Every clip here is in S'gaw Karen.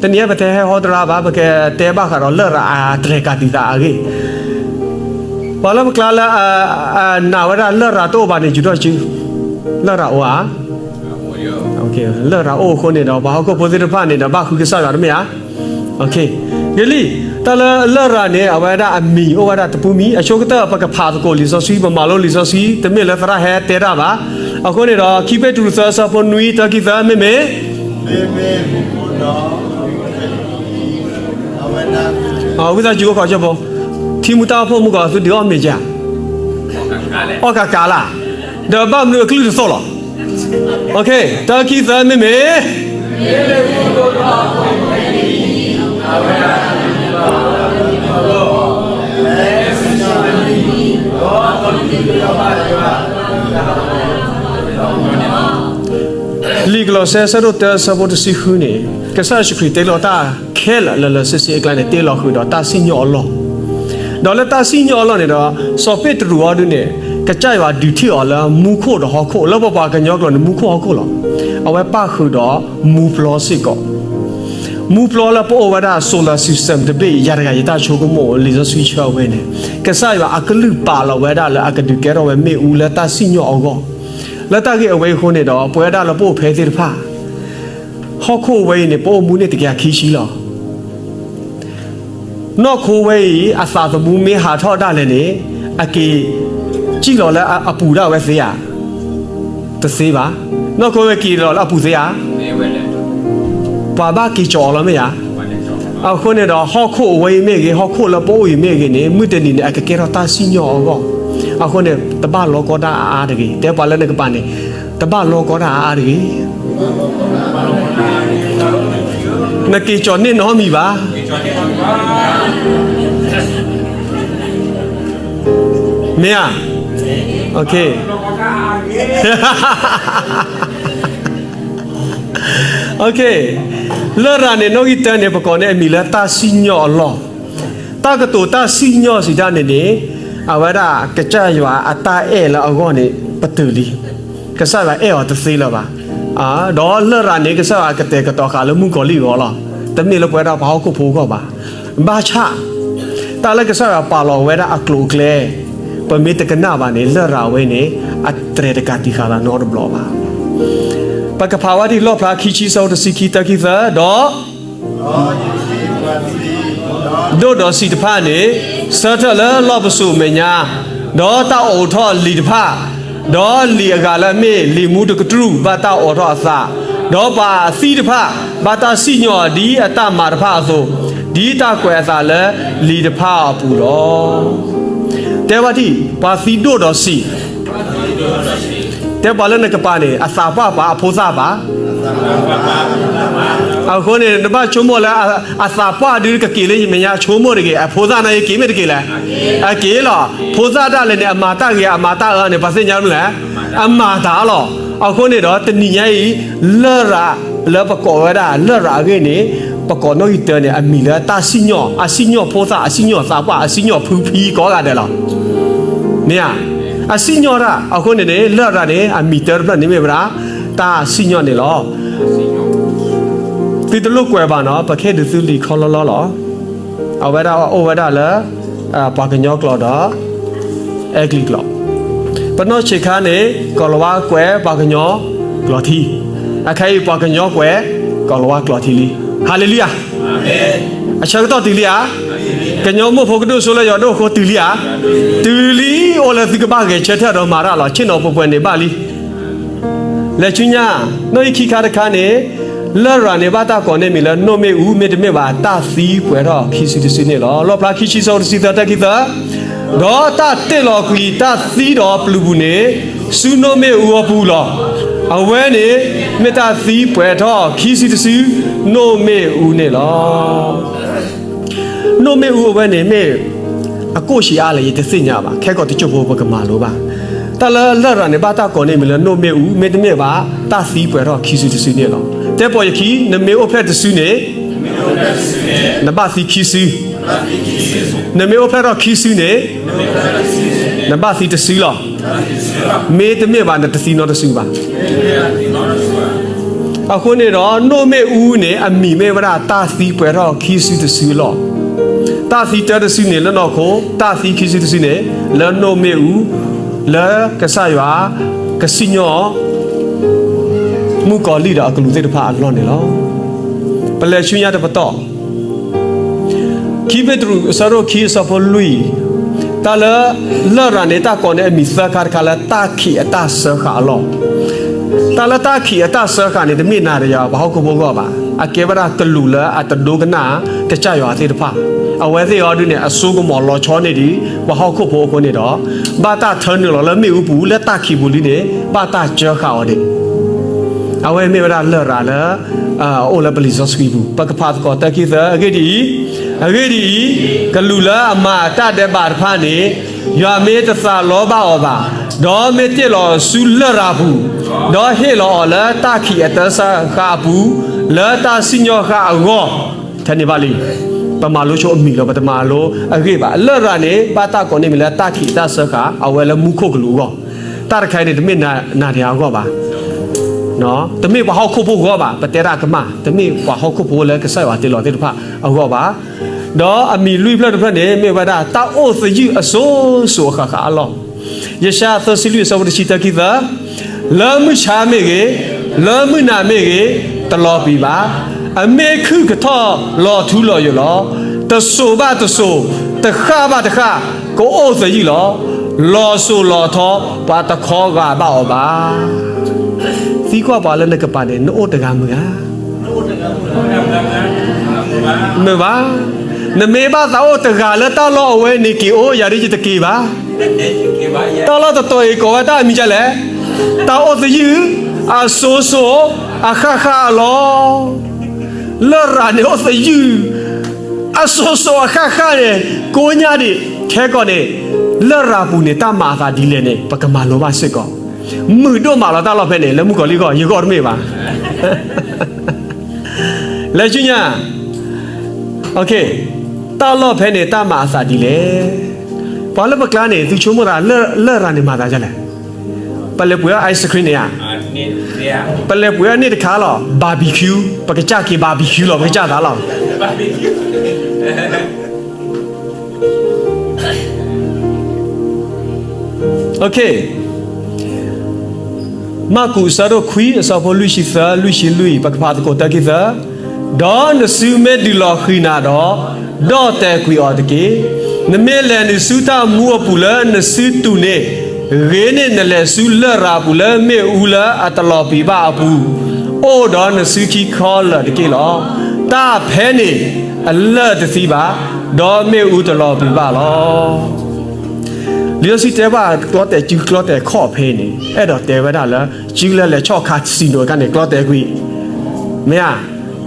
တနံၤအံၤပတဲဟဲဟီတရါဘၣ်, ပကတဲဘၣ်ဃးဒီးလရာ်အတြဲၤကးတံာ်သးအဂ့ၢ်. ပှၤလၢပကျါလၢ နာ်ဝဲဒၣ်လရာ်တအိၣ်ဘၣ်န့ၣ် ယူၤထီၣ်စု, လရာ်အိၣ်ဧါ. လရာ်အိၣ်အဃိန့ၣ်ဒီး ပှၤဟီၣ်ခိၣ်ဖိသ့ၣ်တဖၣ်န့ၣ်ဒီး ဘၣ်ဃုကစၢ်ယွၤတမ့ၢ်ဧါ. ဂ့ၤလံ, တၢ်လၢလရာ်န့ၣ် အဝဲဒၣ်အမံၤအိၣ်ဝဲဒၣ်တပူၤမံၤ, အဆိကတၢၢ် ပကဖးသကိးလံာ်စီဆှံ, ပမၤလိလံာ်စီဆှံ, တမ့ၢ်လၢသရၣ်ဟဲတဲတၢ်ဘၣ်. အဃိန့ၣ်ဒီး ခံပ့းတရူးသၢဆၢဖိနွံ တၢ ခံ သၢ မ့မ့ၢ် ဝံသးစူၤအိၣ်ခိးကၠိဖိ, ထံမူတၢ်အိၣ်ဖှိၣ်မူကီး သုဒုးအီၣ်မ့ၤကဲ, အီၣ်ကးကးလၢ်, ဒီးဘၣ်မနုၤအကလုၢ်တသိၣ်လီၤ. တၢ ခံ သၢ မ့မ့ၢ် လံာ်ကလီးစဲ ဆၢဒိၣ်တၢ ဆၢဖိတဆံဃုန့ၣ်, ကစၢ်ယ့ၣ်ၡူးခရံာ်တ့လီၤတၢ်ခဲလၢာ်လၢလၢဆ့ဆ့အကျါန့ၣ် တ့လီၤဃုာ်ဒီးတၢ်စံၣ်ညီၣ်အလီၢ်, ဒီးလၢတၢ်စံၣ်ညီၣ်အလီၢ်န့ၣ်ဒီး စီၤပ့းတရူးအီၤဒုန့ၣ် ကစၢ်ယွၤဒုးထံၣ်အီၤလၢမူခိၣ်ဒီးဟီၣ်ခိၣ်, လၢပပှၤကညီကျိာ်န့ၣ် မူခိၣ်ဟီၣ်ခိၣ်လီၤ. အဝဲပၣ်ဃုာ်ဒီးမူပျီစ့ၢ်ကီး မူပျီလၢပအိၣ်ဝဲဒၣ် solar system တဘ့ၣ်အံၤ ယၤတဂၤယတၢ်ဆိကမိၣ် လံာ်စီဆှံဆၢအဝဲန့ၣ်, ကစၢ်ယွၤအကလုၢ်ပာ်လီၤဝဲဒၣ်လၢအကဒုးကဲထီၣ်ဝဲမ့ၣ်အူလၢတၢ်စံၣ်ညီၣ်အဂီၢ်, လၢတၢ်ဂ့ၢ်အဝဲအံၤအဃိန့ၣ်ဒီး ပဝဲဒၣ်လၢပအိၣ်ဖဲသ့ၣ်တဖၣ် ဟီၣ်ခိၣ်ဝဲအံၤန့ၣ် ပအိၣ်မူန့ၢ်တကယၤခံဆံလီၤ. နီၢ်ခိဝဲအံၤ အသးသမူမ့ၢ်ဟးထီၣ်ဒၣ်လဲာ်န့ၣ် အက့ၤစံၣ်လီၤလၢအပူၤဒၣ်ဝဲသ့ဧါ. တသ့ဘၣ်. နီၢ်ခိဝဲက့ၤလီၤလၢအပူၤသ့ဧါ. ပှၤဘၣ်က့ၤကၠီၤအီၤလီၤမ့ၢ်ဧါ. အဃိန့ၣ်ဒီး ဟီၣ်ခိၣ်အဝဲအံၤမ့ၢ်ဂ့ၤ, ဟီၣ်ခိၣ်လၢပအိၣ်အံၤမ့ၢ်ဂ့ၤန့ၣ် မုၢ်တနံၤန့ၣ် အကကဲထီၣ်တၢ်စံၣ်ညီၣ်အဂီၢ်. အဃိန့ၣ် တဘၣ်လီကီတၢ်အါအါတဂ့ၤ. တဲပှၤလၢနကပၤန့ၣ်, တဘၣ်လီကီတၢ်အါအါတဂ့ၤ. နက့ၤကၠီၤန့ၢ်နီတမံၤဘၣ်. မ့ၢ်ဧါ. Okay, လရာ်န့ၣ် နီၣ်ဂံၢ်တၢန့ၣ် ပကိးန့ၢ်အမံၤလၢတၢ်စံၣ်ညီၣ်အလီၢ်. တၢ်ကတိၤတၢ်စံၣ်ညီၣ်စံးတၢ်န့ၣ်န့ၣ်, အဝဲဒၣ်ကစၢ်ယွၤအတၢ်အဲၣ်လၢအဂီၢ်န့ၣ် ပတုာ်လံ. ကစၢ်ယွၤအဲၣ်အီၤတသ့လၢၤဘၣ်. ဒီးလရာ်န့ၣ် ကစၢ်ယွၤကတဲာ်ကတီၤဃာ်လၢမုၣ်ကီၤလံၢ်အဂီၢ်လီၤ. တမ့ၢ်လၢပဝဲဒၣ်ပှၤဟီၣ်ခိၣ်ဖိအဂီၢ်ဘၣ်. ဘၣ်ဆၣ် တၢ်လၢကစၢ်ယွၤပာ်လီၤဝဲဒၣ်အကျိၤအကျဲ ပမ့ၢ်တကနၣ်ဘၣ်န့ၣ် လရာ်ဝဲန့ၣ် အတြဲၤတကးတံာ်ဃာ်သးနီတဘျီဘၣ်. ပကဖးဝဲဒၣ်လီၣ်ဖျါခံဆံ ဆၢဖိတဆံခံ တၢ ခံ သၢ, ဒီး ဒိၣ်ဒီးဆံးတဖၣ်န့ၣ် ဆၢထၢၣ်လၢလီၢ်ပစိာ်အမဲာ်ညါ, ဒီးတၢ်အိးထီၣ်လံာ်တဖၣ်, ဒီးလံာ်အဂၤလၢအမ့ၢ်လံာ်မူတကတြူၢ် ဘၣ်တၢ်အိးထီၣ်အသး, ဒီးပှၤအသံတဖၣ် ဘၣ်တၢ်စံၣ်ညီၣ်ဒ်အတၢ်မၤတဖၣ်အသိး, ဒ်တၢ်ကွဲးအသးလၢလံာ်တဖၣ်အပူၤလီၤ. တဲဝဲဒၣ်, ပှၤသံဒိၣ်ဒီးဆံး တဲပှၤလၢနကပၤန့ၣ် အသးပှၢ်ပှၤအဖိသၣ်ပှၤ. အဃိန့ၣ် နဘၣ်ဆိကမိၣ်လၢ အသးပှၢ်ဒုးကက့ၤလၢယမဲာ်ညါ ဆိကမိၣ်တဂ့ၤ, အဖိသၣ်န့ၣ်က့ၤမ့ၢ်တက့ၤလဲၣ်. အက့ၤလီၤ. ဖိသၣ်ဒၣ်လဲာ်န့ၣ် အမၤတၢ်ဂ့ၤ အမၤတၢ်အၢန့ၣ် ပှၤသ့ၣ်ညါမနုၤလဲၣ်. အမၤတၢ်လီၤ. အဃိန့ၣ်ဒီး တနံၤညါအံၤ လရာ်လၢပကိးဝဲဒၣ် လရာ်အဂ့ၢ်န့ၣ် ပကိးနီၣ်ဂံၢ်တၢန့ၣ် အမံၤလၢတၢ်စံၣ်ညီၣ်, အစံၣ်ညီၣ်ဖိသၣ်, အစံၣ်ညီၣ်သးပှၢ်, အစံၣ်ညီၣ်ဖုဖံကိးဂၤဒဲးလီၤ. မ့ၢ်ဧါ. အစံၣ်ညီၣ်တၢ်, အဃိန့ၣ်န့ၣ် လရာ်န့ၣ် အမံၤတၢတဖျၢၣ်န့ၣ်မ့ၢ်ဝဲဒၣ် တၢ်စံၣ်ညီၣ်န့ၣ်လီၤ. သုတလိၣ်ကွဲးဘၣ်နီၤ, ပကဟ့ၣ်ဒုးသုလံာ်ခီလီလီလီၤ. အဝဲဒၣ်အိၣ်ဝဲဒၣ်လၢ ပှၤကညီကျိာ်ဒီး အဲကလံးကျိာ်. ပနီၢ်ဆံးခါန့ၣ် ကီၤလၤဝါကွဲးပှၤကညီကျိာ်ထံ, အခဲအံၤပှၤကညီကွဲး ကီၤလၤဝါကျိာ်ထံလံ. ဟါလ့လူယၤ. အဆၢကတီၢ်တုၤလံဧါ. ကညီမိၢ်ဖိကဒိၣ်စိလၢယွၤဒိၣ်အဃိတုၤလံဧါ. တုၤလံ. အိၣ်လၢသုကဘၣ်ဂဲၤဆၢထၢၣ်ဒီးမၤတၢ်လီၤ. ဆ့ၣ်နီၤပှဲၤပှဲၤန့ၣ်ဘၣ်လံ. လဲၤဆူညါ, နီၣ်ဂံၢ်ခံခါတခါန့ၣ် လရာ်န့ၣ်ဘၣ်တၢ်ကိးန့ၢ်မံၤလၢ နိၣ်မ့ၣ်အူ မ့တမ့ၢ်ဘၣ် တၢ်သံပှဲၤထီၣ်ခံစုတစုန့ၣ်လီၤ. လီၣ်ဖျါခံဆံ ဆၢဖိတဆံသၢ တၢ ခံ သၢ, ဒီးတၢ်တ့ၢ်လီၤကွံာ်တၢ်သံဒီးပျုၤပူၤန့ၣ် ဆူနိၣ်မ့ၣ်အူအပူၤလီၤ. အဝဲန့ၣ် မ့ၢ်တၢ်သံပှဲၤထီၣ်ခံစုတစု နိၣ်မ့ၣ်အူန့ၣ်လီၤ. နိၣ်မ့ၣ်အူအဝဲန့ၣ်မ့ၢ် အကိၣ်ဆံးအါလဲၣ် ယတသ့ၣ်ညါဘၣ်, ခဲကိာ်တစိၢ်ဖိပကမၤလိဘၣ်. တၢ်လၢလရာ်န့ၣ် ဘၣ်တၢ်ကိးန့ၢ်မံၤလၢ နိၣ်မ့ၣ်အူ မ့တမ့ၢ်ဘၣ် တၢ်သံပှဲၤထီၣ်ခံစုတစုန့ၣ်လီၤ. တဲပိာ်ယခံ, နမ့ၢ်အိၣ်ဖျဲၣ်တစုန့ၣ် နဘၣ်သံခံစု, နမ့ၢ်အိၣ်ဖျဲၣ်ထီၣ်ခံစုန့ၣ် နဘၣ်သံတစုလီၤ. မ့တမ့ၢ်ဘၣ် နတသံနီတစုဘၣ်. အဃိန့ၣ်ဒီး နိၣ်မ့ၣ်အူန့ၣ် အမံၤမ့ၢ်ဝဲဒၣ်တၢ်သံပှဲၤထီၣ်ခံစုတစုလီၤ. တၢ်သံတၢတစုန့ၣ်လၢနီၢ်ခိ, တၢ်သံခံစုတစုန့ၣ် လၢနိၣ်မ့ၣ်အူ, လၢကစၢ်ယွၤ ကစံၣ်ညီၣ် မုၣ်ကီၤလံၢ်ဒီးအကလူးသ့ၣ်တဖၣ်အလီၢ်န့ၣ်လီၤ. ပလဲၤဆူညါတပတီၢ် ခံပ့းတရူး အဆၢဒိၣ်ခံ အဆၢဖိလွံၢ်, တၢ်လၢ လရာ်န့ၣ် တၢ်ကိးန့ၢ်အမံၤသၢခါတခါလၢတၢ်ခံးအတၢ်စၢဃာ်အလီၢ်. တၢ်လၢတၢ်ခံးအတၢ်စၢဃာ်န့ၣ် တမ့ၢ်နၤဒီးယၤပှၤဟီၣ်ခိၣ်ဖိအဂီၢ်ဘၣ်. အကဲဝဲဒၣ်ကလူးလၢအတဒိကနၣ်ကစၢ်ယွၤသ့ၣ်တဖၣ်. အဝဲသ့ၣ်အံၤဒုးန့ၣ် အစိကမီၤလီၤဆီန့ၢ်ဒံးပှၤဟီၣ်ခိၣ်ဖိအဃိန့ၣ်ဒီး ဘၣ်တၢ်ထၢနုာ်လီၤလၢမ့ၣ်အူပူၤလၢတၢ်ခံးပူၤလံန့ၣ် ဘၣ်တၢ်စၢဃာ်အီၤဒံး. အဝဲမ့ၢ်ဝဲဒၣ်လရာ်လၢ အအိၣ်လၢပလံာ်စီဆှံပူၤ, ပကဖးသကိးတၢ်ခံသၢ, အဂ့ၢ်ဒ်အံၤ, အဂ့ၢ်ဒ်အံၤ, ကလူးလၢအမၤတၢ်ဒဲးဘးတဖၣ်န့ၣ် ယွၤမ့ၢ်တသးလီဘၣ်အီၤဘၣ်, ဒီးမ့ၢ်တ့ၢ်လီၤဆူလရာ်ပူၤ, ဒီးဟ့ၣ်လီၤအီၤလၢတၢ်ခံးအတၢ်စၢဃာ်အပူၤ, လၢတၢ်စံၣ်ညီၣ်ဃာ်အဂီၢ်, ထဲန့ၣ်ဘၣ်လံ. ပမၤလိဆိအမံၤလီၤ, ပတမၤလိအဂ့ၢ်ဘၣ်. လရာ်န့ၣ် ဘၣ်တၢ်ကိးန့ၢ်မံၤလၢတၢ်ခံးအတၢ်စၢဃာ်, အဝဲလၢမူခိၣ်ကလူးအဂီၢ်. တၢ်တခါအံၤန့ၣ် တမ့ၢ်နၤဒီးယၤအဂီၢ်ဘၣ်. တမ့ၢ်ပှၤဟီၣ်ခိၣ်ဖိအဂီၢ်ဘၣ်, ပတဲတၢ်ကမၣ်, တမ့ၢ်ပှၤဟီၣ်ခိၣ်ဖိလၢကစၢ်ယွၤတ့လီၤသ့ၣ်တဖၣ်အဂီၢ်ဘၣ်. ဒီးအမံၤလွံၢ်ဖျၢၣ်တဖျၢၣ်န့ၣ် မ့ၢ်ဝဲဒၣ်တၢ်အိၣ်သယုၢ်အစိၤစိၤအဃၣ်ဃၣ်အလီၢ်. ယၡါယၤသၢဆံလွံၢ် အဆၢဖိတဆံ တၢ်ခံသၢ, လၢမုၢ်ဆါမ့ၢ်ဂ့ၤ, လၢမုၢ်နၤမ့ၢ်ဂ့ၤ, တလီၤပံာ်ဘၣ်. အမ့ၢ်ခုၣ်ကထီၣ်လီၤထူလီၤယိာ်လီၤ. တစိၤဘၣ်တစိၤ, တဃၣ်ဘၣ်တဃၣ်, ကအိၣ်သယုၢ်လီၤ. လီၤစိၤလီၤထီ, ပှၤတခီဂာ်ဘၣ်အီၤဘၣ်. သံကွၢ်ပှၤလၢနကပၤန့ၣ် နအိၣ်တဂၤမုၢ်ဧါ. မုၢ်ဘၣ်. နမ့ၢ်ဘၣ်သးအိၣ်တဂၤလၢတၢ်လီၢ်အဝဲန့ၣ်က့ၤအိၣ်, ယၤဒ်ယတက့ၤဘၣ်. တၢ်လီၢ်တတီၤအံၤကိးဝဲတၢ်အမံၤဒ်လဲၣ်. တၢ်အိၣ်သယုၢ်, အစိၤစိၤ, အဃၣ်ဃၣ်အလီၢ်. လရာ်န့ၣ်အိၣ်သယုၢ်, အစိၤစိၤအဃၣ်ဃၣ်န့ၣ် ကိညါဒံး, ခဲကီးန့ၣ်, လရာ်ပူၤန့ၣ် တၢ်မၤအသးဒ်လဲၣ်န့ၣ် ပကမၤလိဘၣ်စ့ၢ်ကီး. မုာ်ဒိၣ်မးလီၤတၢ်လီၢ်ဖဲန့ၣ် လၢမုၣ်ကီၤလံၢ်အဂီၢ်, ယဂီၢ်တမ့ၢ်ဘၣ်. လဲၤဆူညါ, တၢ်လီၢ်ဖဲန့ၣ် တၢ်မၤအသးဒ်လဲၣ်. ပှၤလၢပကျါန့ၣ် သုဆိကမိၣ်သးလၢ လရာ်န့ၣ်မၤသးဒ်လဲၣ်. ပလဲၤပှ့ၤအီၣ် ice cream န့ၣ်ဧါ. ပလဲၤပှ့ၤအီၣ်န့ၣ်တခါလီၤ, barbecue, ပကစၢ်က့ၤ barbecue လီၤ, ပကစၢ်သးလီၤ. မၢ်ကူး အဆၢဒိၣ်ခွံ အဆၢဖိလွံၢ်ဆံသၢ လွံၢ်ဆံလွံၢ်, ပကဖးသကိးတၢ်ခံသၢ, ဒီးနစုမ့ၢ်ဒုးလီၤဃံၤနၤဒီး, ဒီၣ်တဲာ်ကွံာ်အီၤတက့ၢ်. နမ့ၢ်လဲၤနုာ်ဆူတၢ်မူအပူၤလၢနစုတူၢ်န့ၣ်, ဂ့ၤန့ၢ်နလဲၤဆူလရာ်ပူၤလၢမ့ၣ်အူလၢအတလီၤပံာ်ဘၣ်အပူၤ, အိၣ်ဒီးနစုခံခီလၢာ်တက့ၢ်လီၤ. တၢ်ဖဲန့ၣ်အလၢၢ်တသံဘၣ်, ဒီးမ့ၣ်အူတလီၤပံာ်ဘၣ်လီၤ. လံာ်စီဆှံတဲဘၣ်ကျီတဲာ်စု ကျီတဲာ်ခီၣ်ဖဲန့ၣ်, အဲၣ်ဒိးတဲဝဲဒၣ်လၢ စုလၢလဲၤဆီၣ် casino အခါန့ၣ် ကျီတဲာ်ကွံာ်, မ့ၢ်ဧါ,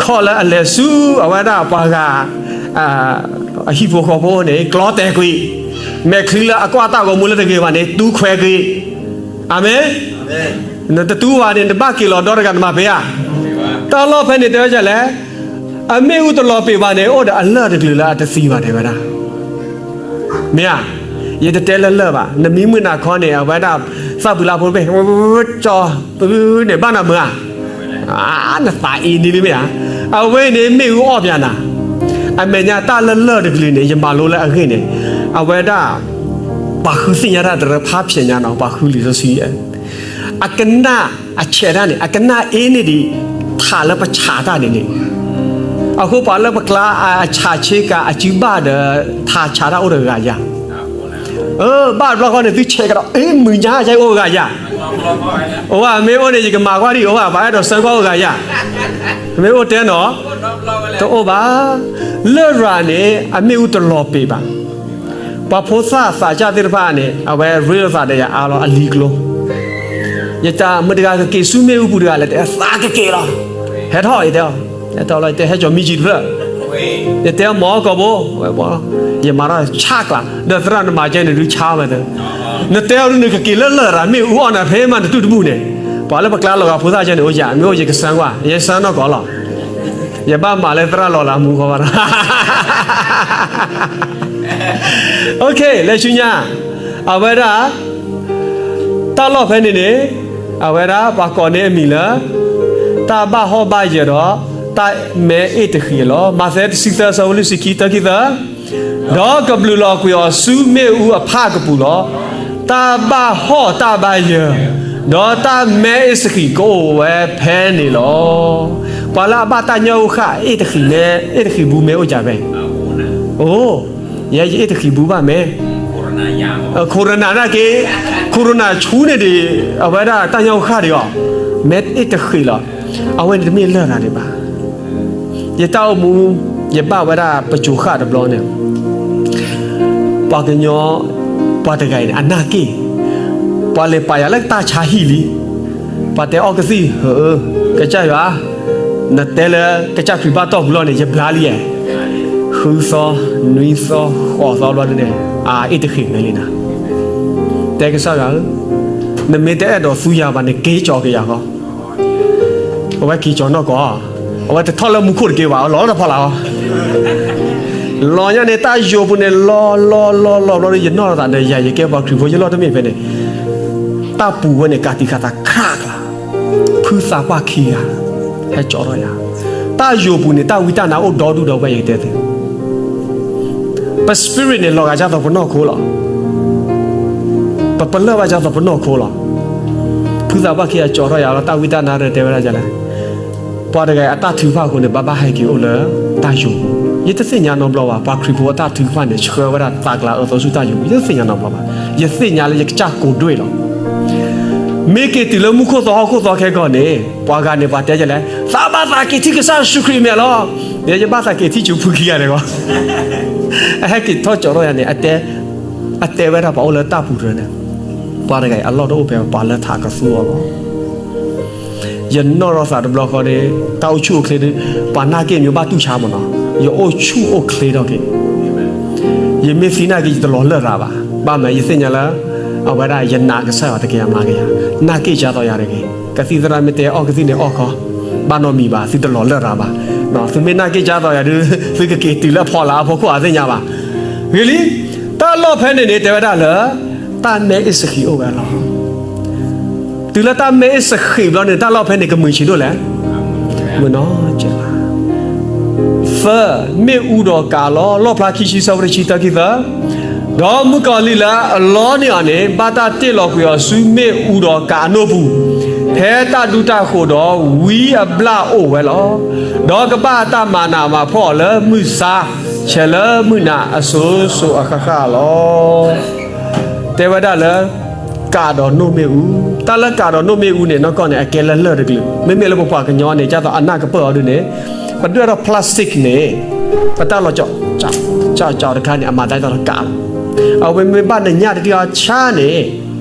ခီၣ်လၢအလဲၤဆူအဝဲဒၣ်ပှၤဂၤ အဟံၣ်ဖိဃီဖိန့ၣ် ကျီတဲာ်ကွံာ်, မဲာ်ချံလၢအကွၢ်တၢ်ဂီၤမူလၢတဂ့ၤဘၣ်န့ၣ် တူခွဲးကွံာ်. အၤမ့ၣ်. နတတူဘၣ်န့ၣ် နဘၣ်က့ၤလီၤဒီတဂၤနမၤဖဲဧါ. တၢ်လီၢ်ဖဲန့ၣ်တဲဝဲဒ်လဲၣ်, အမ့ၣ်အူတလီၤပံာ်ဘၣ်န့ၣ် အိၣ်ဒီးအလၢၢ်တကလုာ်လၢအတသံဘၣ်တဲဝဲဒၣ်. မ့ၢ်ဧါ, ယတတဲလၢလၢၢ်ဘၣ်, နမံမုၢ်နၤခီန့ၣ် အဝဲဒၣ် သၣ်ပူၤလၢဖိတဘ့ၣ် ကၠီ ပန့ၣ်ဘၣ်နၤမုၢ်ဧါ. နသးအံၤန့ၣ်လံမ့ၢ်ဧါ. အဝဲန့ၣ်မ့ၣ်အူအီၣ်ပၠးနၤ. အမဲာ်ညါတၢ်လၢလၢၢ်တကလုာ်န့ၣ် ယမၤလိလၢအဂ့ၢ်န့ၣ်, အဝဲဒၣ် ပှၤဃုသ့ၣ်ညါတၢ်တရၢဖးဖျဲးညါနီၤ, ပှၤဃုလံာ်စီဆှံ အကနၣ်အဆဲးတၢ်န့ၣ် အကနၣ်အ့န့ၢ်ဒံး ထးလၢပဆးတၢ်န့ၣ်န့ၣ်, အဃိပှၤလၢပကျါအဆးဆ့ကၤအစုဘၣ်ဒီး ထးဆးတၢ်အိၣ်တဂၤယၤ. အၢ ဘၣ်တဘျီဃီန့ၣ် သုဆဲးကဒီး အ့ မုၢ်ညါယအိၣ်ဂၤယၤ. အိၣ်ဧါ, မ့ၢ်အိၣ်န့ၣ် ယကမၤကွၢ်ဒံး, အိၣ်ဧါ, ပှၤအဲၣ်ဒိးစၢဃီၣ်အိၣ်ဂၤယၤ. မ့ၢ်အိၣ်တဲနီၤ, တအိၣ်ဘၣ်. လရာ်န့ၣ် အမ့ၣ်အူတလီၤပံာ်ဘၣ်. ပှၤဖိသၣ်သးစၢ်သ့ၣ်တဖၣ်န့ၣ် အဝဲရ့လိာ်သးဒီးယၤအါလီၤအလံၤကျိၤ. ယတၢ်မုၢ်တဂၤကက့ၤဆူမ့ၣ်အူပူၤတဂၤလဲၣ်, တဲသးကက့ၤလီၤ. ဟဲထီၣ် ယတဲအီၤ, ဟဲထီၣ်လီၤ ယတဲဟဲကၠီၤမံကၠံတဖျၢၣ်. ယတဲမီၤကီၢ်ဘိ, ယမၤထီၣ်ဆါကျါ, ဒီးသရၣ်နမၤကဲန့ၣ်ဒုးဆါဝဲသၢ. နတဲအီၤဒုးနကက့ၤလၢလရာ်မ့ၣ်အူအီၣ်နၤဖဲမးနတူၢ်တဘူၣ်န့ၣ်, ပှၤလၢပကျါလီၤဂာ်ဖိသၣ်ကဲန့ၣ် အိၣ်ယၤ, မ့ၢ်အိၣ်ယကစၢကွၢ်, ယစၢနီၢ်ကီၢ်လီၤ. ယဘၣ်မၤလၢသရၣ်လီၤလၢအမူဃီဘၣ်. လဲၤဆူညါ, အဝဲဒၣ် တၢ်လီၢ်ဖဲန့ၣ်န့ၣ်, အဝဲဒၣ်ပှၤကိးန့ၢ်အမံၤလၢ တၢ်ဘၣ်ဟီၣ်ဘၣ်ယၢၤဒီး တၢ်မဲအ့ၣ်တဃံးလီၤ. မးသဲတဆံသၢ ဆၢဖိလွံၢ်ဆံခံ တၢခံသၢ, ဒီးကဘျုးလီၤကွံာ်အီၤဆူမ့ၣ်အူအဖၣ်ကပူၤလီၤ. တၢ်ဘၣ်ဟီၣ်တၢ်ဘၣ်ယၢၤ, ဒီးတၢ်မဲအ့ၣ်စဃံးကအိၣ်ဝဲဖဲန့ၣ်လီၤ. ပှၤလၢအဘၣ်တၢ်ညၣ်အူဃၣ် အ့ၣ်တဃံးမ့ၢ် အ့ၣ်တဃံးဘုမ့ၢ်အိၣ်ကၢ်ဖဲ အိၣ်, ယဲယအ့ၣ်တဃံးဘုဘၣ်မ့ၢ် corona နာ်က့, corona ဆူန့ၣ်ဒံး အဝဲဒၣ်တၢ်ညၣ်အူဃၣ်ဒံးအီၤ, မ့ၢ်အ့ၣ်တဃံးလီၤ. အဝဲန့ၣ်တမ့ၢ်လရာ်ဒံးဘၣ်. ယတၢ်အိၣ်မူ ယဘၣ်ဝဲဒၣ်ပစိၤဃၣ်တဘျီန့ၣ် ပှၤကညီ ပှၤတဂၤအံၤန့ၣ် အနၢ်က့ၢ်, ပှၤလဲၤပာ်ယၤလၢတၢ်ဆါဟံၣ်လံ. ပှၤတဲအီကသံၣ်ဧၢ, ကစၢ်ယွၤ, နတဲလၢကစၢ်ခရံာ်ဘၣ်တီၢ်ပူၤလီၤန့ၣ် ယဘျါလံဧါ. ဃုသီ, နွံသီ, ဃိးသီဘျီဒ်န့ၣ် အအ့ၣ်တဃံးန့ၣ်လံနၤ. တဲကစၢ်ယွၤဧၢ, နမ့ၢ်တအဲၣ်ဒိးသူယၤဘၣ်န့ၣ် က့ၤကၠီၤက့ၤယၤဃီ. အဝဲက့ၤကၠီၤနီၢ်ကီၢ်, အဝဲတထီၣ်လၢမူခိၣ်တက့ၢ်ဘၣ်, အဝဲလီၤလၢတၢ်ဖီလာ်လီၤ. လီၤညါန့ၣ် တၢ်ယိာ်ပူၤန့ၣ် လီၤလီၤလီၤလီၤဘျီဒီး ယနီၢ်သးဒီးယၤ ယကဲပှၤခရံာ်ဖိ ယလီၢ်တမ့ၢ်ဖဲန့ၣ်, တၢ်ပူၤဝဲန့ၣ် ကးတံာ်ဃာ်သးခးကျါ, ဖုသးပှၢ်ခံဂၤ ဟဲကၠီၤထီၣ်ယၤ. တၢ်ယိာ်ပူၤန့ၣ် တၢ်ဝံတၢ်နါအိၣ်ဒီဒူၣ်ဒီးဝဲ ယကတဲသု ပ spirit န့ၣ် လီၤဂာ်ဒ်သိးပနီၢ်ခိလီၤ. ပပလၢၢ်ဘၣ်ဒ်သိးပနီၢ်ခိလီၤ. ဖုသးပှၢ်ခံဂၤကၠီၤထီၣ်ယၤလီၤ, တၢ်ဝံတၢ်နါဒီးတဲဝဲဒၣ်ဒ်လဲၣ်, ပှၤတဂၤအံၤအတၢ်ထုကဖၣ်အဃိန့ၣ် ဘၣ်ဘၣ်ဟဲက့ၤအိၣ်လၢတၢ်ယိာ်ပူၤ. ယတသ့ၣ်ညါနီတဘျီဘၣ် ပှၤခရံာ်ဖိအတၢ်ထုကဖၣ်န့ၣ် ဆှၢဝဲဒၣ်သးကျါအၢသီဆူတၢ်ယိာ်ပူၤ, ယတသ့ၣ်ညါနီတဘျီဘၣ်. ယသ့ၣ်ညါလၢယကစၢ်ကိးဒွဲၣ်လီၤ. မ့ၢ်က့ၤတုၤလၢမူခိၣ်သီဟီၣ်ခိၣ်သီခဲကီၢ်န့ၣ် ပှၤဂၤန့ၣ် ပှၤတဲဒ်လဲၣ်, သးဘၣ်သးက့ၤထံၣ်ကစၢ်ယ့ၣ်ၡူးခရံာ်မဲာ်လီၤ. ယဲယဘၣ်သးက့ၤထံၣ်ကၠိဖုခံဂၤန့ၣ်ဂီၢ်, အဟဲက့ၤထီၣ်ကၠီၤထီၣ်ယၤန့ၣ် အတဲဝဲဒၣ်ပှၤအိၣ်လၢတၢ်ပူၤတရၢန့ၣ်, ပှၤတဂၤအံၤအလီၢ်တအိၣ်ဖဲ ပှၤလၢထးကသူအီၤလီၤ. ယနီၢ်ထီၣ်သးတဘျီဃီဒီး တၢ်အိၣ်ဆူၣ်အိၣ်ချ့ဒီး ပှၤနာ်က့ၢ်မ့ၢ်ဘၣ်တူၢ်ဆါမးနီၤ, ယအိၣ်ဆူၣ်အိၣ်ချ့ထီၣ်က့ၤ. ယမ့ၢ်သံနာ်က့ၢ် ယတလီၤလၢၢ်ရၤဘၣ်. ဘၣ်မနုၤ ယသ့ၣ်ညါလၢ အဝဲဒၣ်ယနာ်ကစၢ်ယွၤတက့ၢ် အမၤက့ၤယၤ, နာ်က့ၢ်ကၢ်သိးယၤတဂ့ၤ. ကသံၣ်သရၣ်မ့ၢ်တဲအီၣ်ကသံၣ်န့ၣ်အီၣ်ခီ, ဘၣ်နီတမံၤဘၣ်, သုတလီၤလၢၢ်ရၤဘၣ်. သုမ့ၢ်နာ်က့ၢ်ကၢ်သိးယၤဒီး သုကက့ၤတုၤလၢအဖီလာ်အဖီခိၣ်အသ့ၣ်ညါဘၣ်. ဂ့ၤလံ, တၢ်လီၢ်ဖဲန့ၣ်န့ၣ် တဲဝဲဒၣ်လၢ တၢ်မဲအ့ၣ်စဃံးအိၣ်ဝဲလီၤ. တုၤလၢတၢ်မဲအ့ၣ်စဃံးဘျီန့ၣ် တၢ်လီၢ်ဖဲန့ၣ် ကမုာ်ဆံးဒိၣ်လဲၣ်. မုာ်နီၢ်ကဲးလီၤ. သၢ, မ့ၣ်အူဒီးကးလီၤ. လီၣ်ဖျါခံဆံ ဆၢဖိတဆံ တၢခံသၢ, ဒီးမုၣ်ကီၤလံၢ်လၢအလီန့ၢ်အီၤန့ၣ် ဘၣ်တၢ်တ့ၢ်လီၤကွံာ်အီၤဆူမ့ၣ်အူဒီးကးအနိၣ်ပူၤ, ဖဲတၢ်ဒူတၢ်ဃိးဒီးဝံအဘျၣ်အိၣ်ဝဲလီၤ. ဒီးကဘၣ်တၢ်မၤနးမၤဖှီၣ်အီၤလၢမုၢ်ဆါ ဆဲးလၢမုၢ်နၤအစိၤစိၤအဃၣ်ဃၣ်လီၤ. တဲဝဲဒၣ်လၢ ကးဒီးနိၣ်မ့ၣ်အူ, တၢ်လၢကးဒီးနိၣ်မ့ၣ်အူန့ၣ် နီၢ်ကီၢ်န့ၣ် အကဲလၢလၢၢ်တကလုာ်, မ့မ့ၢ်လၢပပှၤကညီန့ၣ် ဒ်သိးအနၢ်ကပၢၢ်အီၤဒ်န့ၣ်, ပဒွဲၣ်ထီၣ် plastic န့ၣ်, ပတၢ်လီၤကၠီ ကၠီတခါန့ၣ် အမၤသးဒ်သိးလၢကးလီၤ. အဝဲမ့ၢ်ဘၣ်နညၣ်တထံၣ်အီၤဆါန့ၣ်,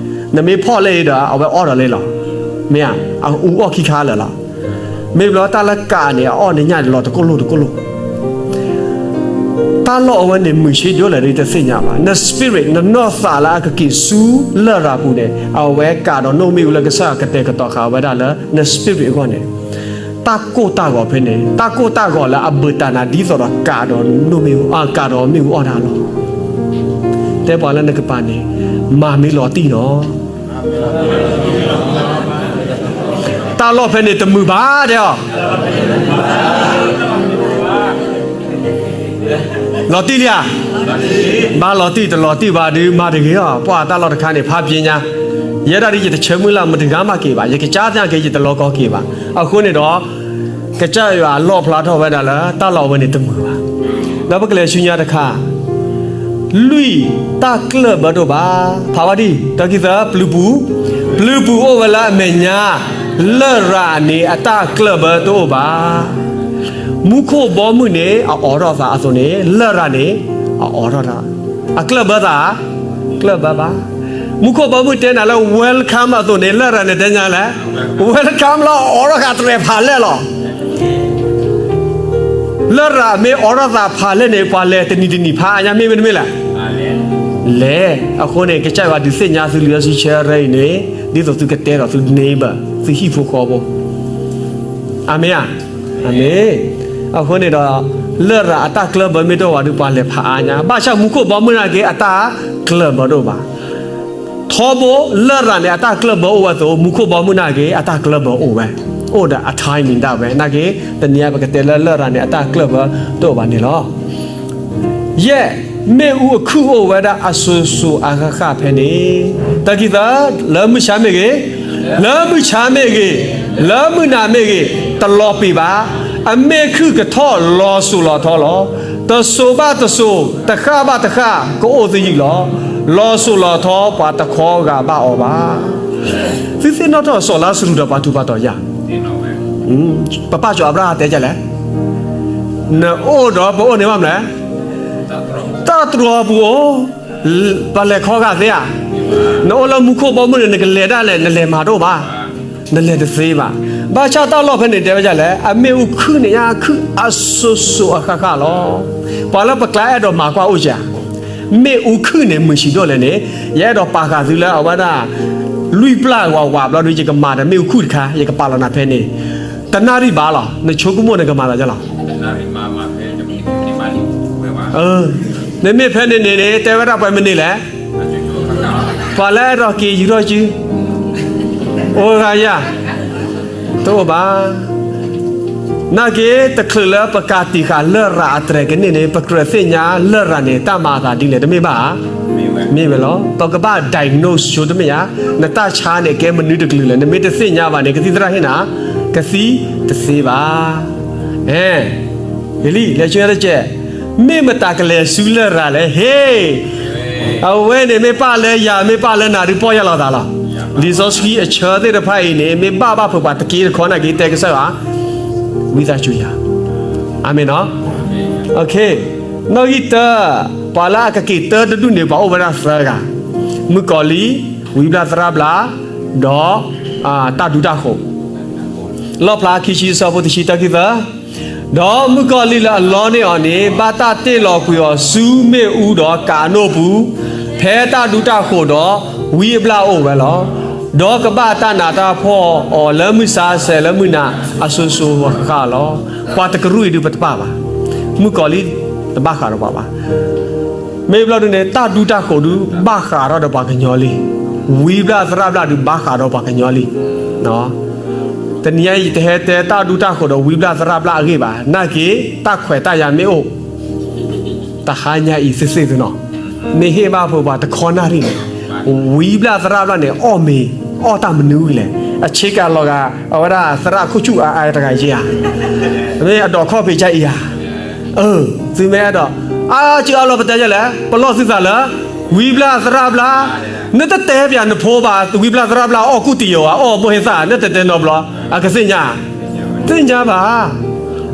နမ့ၢ်ဖီၣ်လၢအံၤဒီး အဝဲအီၣ်ဒီးလံလီၤ. မ့ၢ်ဧါ, အအူအီၣ်ခံခါလၢာ်လီၤ. မ့ၢ်ဘျီတၢ်လၢကးန့ၣ် အအီၣ်နညၣ်န့ၣ် လီၤတကိၣ်လိၣ်တကိၣ်လိၣ် တၢ်လီၢ်အဝဲန့ၣ် မုာ်ဆံးဒိၣ်လဲၣ်ဒီးတသ့ၣ်ညါဘၣ်. န spirit နနီၢ်သးလၢအကက့ၤဆူလရာ်ပူၤန့ၣ် အဝဲကးဒီးနိၣ်မ့ၣ်အူလၢကစၢ်ယွၤကတဲာ်ကတီၤဃာ်ဝဲဒၣ်လၢ န spirit အဂီၢ်န့ၣ်, တၢ်ကိၢ်တၢ်ဂီၤဖဲန့ၣ် တၢ်ကိၢ်တၢ်ဂီၤလၢအဘၢၣ်တၢ်နၤဒ်သိးဒီးကးဒီးနိၣ်မ့ၣ်အူ အကးဒီးမ့ၣ်အူအီၣ်တၢ်လီၤ. တဲပှၤလၢနကပၤန့ၣ် မၤမ့ၢ်လီၤတံၢ်နီၤ တၢ်လီၢ်ဖဲန့ၣ်တမုာ်ဘၣ်တဲအီၤ. လီၤတံၢ်လံဧါ. ဘၣ်လီၤတံၢ်တလီၤတံၢ်ဘၣ်ဒီးမၤတဂ့ၤအီၤ. ပှၤတၢ်လီၢ်တခါန့ၣ် ဖးပျ့ညါ, ယဲဒၣ်ဒ်ယတဆၢမုၢ်လၢ်မတဂၤမးက့ၤဘၣ်, ယကစၢ်သ့ၣ်က့ၤ ယတလီၤကီက့ၤဘၣ်. အဃိန့ၣ်ဒီး ကစၢ်ယွၤလီၣ်ဖျါထီၣ်ဝဲဒၣ်လၢ တၢ်လီၢ်အဝဲန့ၣ်တမုာ်ဘၣ်. ဒီးပကလဲၤဆူညါတခါ လွံၢ်, တၢ်ကျၢၢ်ဘၢတအိၣ်ဘၣ်. ဖးဝဲဒ်အံၤ, တၢခံသၢ, ပျုၤပူၤ, ပျုၤပူၤအိၣ်ဝဲလၢအမဲာ်ညါ, လရာ်န့ၣ်အတၢ်ကျၢၢ်ဘၢတအိၣ်ဘၣ်. မူခိၣ်ဘီမုၢ်န့ၣ် အအိးထီၣ်သးအသိးန့ၣ် လရာ်န့ၣ် အအိးထီၣ်တၢ်, အကျၢၢ်ဘၢသး, ကျၢၢ်ဘၢဘၣ်. မူခိၣ်ဘီမုၢ်တဲနၤလၢ welcome အသိးန့ၣ် လရာ်န့ၣ်တဲညါလဲၣ်, welcome လၢအအိးထီၣ်ဃာ် တြဲၤဖးလဲၢ်လီၤ. လရာ်မ့ၢ်အိးထီၣ်သးဖးလဲၢ်န့ၣ် ပှၤလဲၤတနံၤတနံၤဖးအါညါ မ့ၢ်မ့တမ့ၢ်လဲၣ်. လဲၤ. အဃိန့ၣ် ကစၢ်ယွၤဒုးသ့ၣ်ညါသုလံာ်စီဆှံဆၢရဲအံၤန့ၣ် ဒ်သိးသုကတဲဒီးသု neighbor သုဟံၣ်ဖိဃီဖိ, အၤမ့ၣ်ဧါ. အၤမ့ၣ်. အဃိန့ၣ်ဒီး လရာ်အတၢ်ကျၢၢ်ဘၢမ့ၢ်တအိၣ်ဘၣ်ဒီး ပှၤလဲၤဖးအါညါ, ဘၣ်ဆၣ်မူခိၣ်ဘီမုၢ်နာ်က့ အတၢ်ကျၢၢ်ဘၢတအိၣ်ဘၣ်. ထီဘိ လရာ်န့ၣ် အတၢ်ကျၢၢ်ဘၢအိၣ်ဝဲအသိး မူခိၣ်ဘီမုၢ်နာ်က့ အတၢ်ကျၢၢ်ဘၢအိၣ်ဝဲ အိၣ်ဒီးအ timing ဒၣ်ဝဲ နာ်က့ တနံၤအံၤပကတဲလၢလရာ်န့ၣ် အတၢ်ကျၢၢ်ဘၢတအိၣ်ဘၣ်န့ၣ်လီၤ. ယဲၢ်, မ့ၣ်အူအခုၣ်အိၣ်ဝဲဒၣ်အစိၤစိၤအဃၣ်ဃၣ်ဖဲန့ၣ်, တၢ်ခံသၢ, လၢမုၢ်ဆါမ့ၢ်ဂ့ၤ, လၢမုၢ်ဆါမ့ၢ်ဂ့ၤ, လၢမုၢ်နၤမ့ၢ်ဂ့ၤ, တလီၤပံာ်ဘၣ်. အမ့ၣ်ခုၣ်ကထီၣ်လီၤစိၤလီၤထီလီၤ. တစိၤဘၣ်တစိၤ, တဃၣ်ဘၣ်တဃၣ်, ကအိၣ်သယုၢ်လီၤ. လီၤစိၤလီၤထီ ပှၤတခီဂာ်ဘၣ်အီၤဘၣ်. သုသ့ၣ်နီၣ်ထီၣ်စီၤလါစရူးဒီးပှၤထူးပှၤတီၤယၤ, ပပၢ်စီၤအၤဘြၤဟၣ်တဲဒ်လဲၣ်, နအိၣ်ဒီးပအိၣ်န့ၣ်ဘၣ်မနုၤလဲၣ်, တၢ်တြီၤပူၤအိၣ်, ပလဲၤခီဂာ်သ့ဧါ. နအိၣ်လၢမူခိၣ်ဘီမုၢ်န့ၣ် နကလဲၤဒၣ်လဲာ် နလဲၤမၤတအိၣ်ဘၣ်, နလဲၤတသ့ဘၣ်. ဘၣ်ဆၣ်တၢ်လီၢ်ဖဲန့ၣ်တဲဝဲဒ်လဲၣ်, အမ့ၣ်အူခုၣ်န့ၣ် ယခုၣ်အစိၤစိၤအဃၣ်ဃၣ်လီၤ. ပှၤလၢပကျါအဲၣ်ဒိးမၤကွၢ်အိၣ်ဧါ. မ့ၣ်အူခုၣ်န့ၣ်မုာ်ဆံးဒိၣ်လဲၣ်န့ၣ်, ယအဲၣ်ဒိးပာ်ဃာ်သုလၢအဝဲဒၣ် လွံၢ်ပျၢ်ဝးဝးဘျီဒု ယကမၤဒီးမ့ၣ်အူခုၣ်တခါ, ယကပာ်လီၤနၤဖဲန့ၣ်, တနၣ်ရံၣ်ဘၣ်လီၤ. နဆိကမိၣ်နကမၤသးဒ်လဲၣ်. မ့မ့ၢ်ဖဲန့ၣ်န့ၣ်န့ၣ် တဲဝဲဒၣ်ပှၤမနုၤလဲၣ်, ပှၤလၢအဲၣ်ဒိးက့ၤယူၤထီၣ်စု အိၣ်ဂၤယၤ, တအိၣ်ဘၣ်. နာ်က့ တချုးလၢပကးတံာ်ဃာ်လရာ်အတြဲၤကန့ၢ်န့ၣ် ပကြၢးသ့ၣ်ညါလရာ်န့ၣ် တၢ်မၤအသးဒ်လဲၣ် တမ့ၢ်ဘၣ်ဧါ. မ့ၢ်ဝဲလီၤ. ပကဘၣ် diagnose ဆိတမ့ၢ်ဧါ. နတၢ်ဆါန့ၣ် ကဲမနုၤတကလုာ်လဲၣ်. နမ့ၢ်တသ့ၣ်ညါဘၣ်န့ၣ် ကသံၣ်သရၣ်ဟ့ၣ်နၤ ကသံတသ့ဘၣ်. အဲ ဂ့ၤလံ လဲၤဆူညါတစဲး, မ့ၢ်မတၤကလဲၤဆူလရာ်လဲၣ်. ဟ့ၣ်, အဝဲန့ၣ်မ့ၢ်ပၢ်လၢယၤ မ့ၢ်ပၢ်လၢနၤဒုးပီၢ်ယၢ်လီၤသးလီၤ. လံာ်စီဆှံအဆၢသ့ၣ်တဖၣ်အံၤန့ၣ် မ့ၢ်ဘၣ်ဘၣ်ဖုးပှၤတက့တခီနာ်က့ တဲကစၢ်ယွၤ ဝံသးစူၤယၤ. အၤမ့ၣ်နီၤ. နီၣ်ဂံၢ်တၢ, ပှၤလၢအကက့ၤတၢတဒူၣ်န့ၣ် ပှၤအိၣ်ဝဲဒၣ်သၢဂၤ, မုၣ်ကီၤလံၢ်, ဝံဘျၣ်သရၣ်ဘျၣ်, ဒီး တၢ်ဒူတၢ်ဃိး. လီၣ်ဖျါခံဆံအဆၢဖိတဆံ တၢ်ခံသၢ, ဒီးမုၣ်ကီၤလံၢ်လၢအလီန့ၢ်အီၤန့ၣ် ဘၣ်တၢ်တ့ၢ်လီၤကွံာ်အီၤဆူမ့ၣ်အူဒီးကးအနိၣ်ပူၤ, ဖဲတၢ်ဒူတၢ်ဃိးဒီးဝံအဘျၣ်အိၣ်ဝဲလီၤ. ဒီးကဘၣ်တၢ်နးတၢ်ဖှီၣ်အီၤလၢမုၢ်ဆါဆဲးလၢမုၢ်နၤအစိၤစိၤအဃၣ်ဃၣ်လီၤ. ပှၤတကရူၢ်အံၤဒုးပတပာ်ဘၣ်. မုၣ်ကီၤလံၢ်တဘၣ်ဃးဒီးပှၤဘၣ်. မ့ၢ်ဘျီဒုန့ၣ် တၢ်ဒူတၢ်ဃိးဒုးဘၣ်ဃးထီၣ်ဒီးပှၤကညီလံ. ဝံဘျၣ်သရၣ်ဘျၣ်ဒုးဘၣ်ဃးဒီးပှၤကညီလံ. တနံၤအံၤယတဟဲတဲတၢ်ဒူတၢ်ဃိးဒီးဝံဘျၣ်သရၣ်ဘျၣ်အဂ့ၢ်ဘၣ်. နာ်က့ တၢ်ခွဲးတၢ်ယာ်မ့ၢ်အိၣ် တဟါညါအံၤသ့ၣ်သ့ၣ်သုနီၤ, မ့ၢ်ဟ့ၣ်ဘၣ်ဖိပှၤတခီနၣ်ရံၣ်န့ၣ်, ဝံဘျၣ်သရၣ်ဘျၣ်န့ၣ် အီၣ်မ့ၤ အီၣ်တၢ်မနုၤလဲၣ်, အဆ့ကၤလီၤဂာ် အဝဲဒၣ်သရၣ်ခိၣ်ဆူၣ်အါအါတဂၤယဲၢ်ဧါ, မ့ၢ်အဒိးခီၣ်ဖံးကါအံၤဧါ, အၢ, သုမ့ၢ်အဲၣ်ဒိး, အါစုအါလီၤပတဲယဲၢ်လဲၣ်, ပလီၢ်သုသးလၢ ဝံဘျၣ်သရၣ်ဘျၣ်, နတတဲပၠးနဖိဘၣ် ဝံဘျၣ်သရၣ်ဘျၣ်အီၣ်ကူၣ်တံာ်ယိာ်ဧါ, အီၣ်မိၢ်ဟ့သၣ် နတတဲနီတဘျီ, အကသ့ၣ်ညါ သ့ၣ်ညါဘၣ်.